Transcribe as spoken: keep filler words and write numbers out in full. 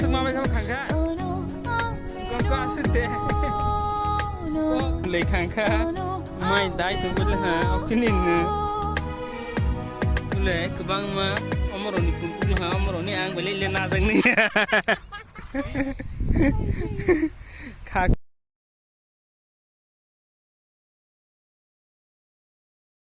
Sukma bai kha khangkha. Kok kok asuk de. Kok lei khangkha. Mai dai tu bule ha, okinin ne. Bule kwbangma omoroni pun bule ha, omoroni ang bele le najak ni.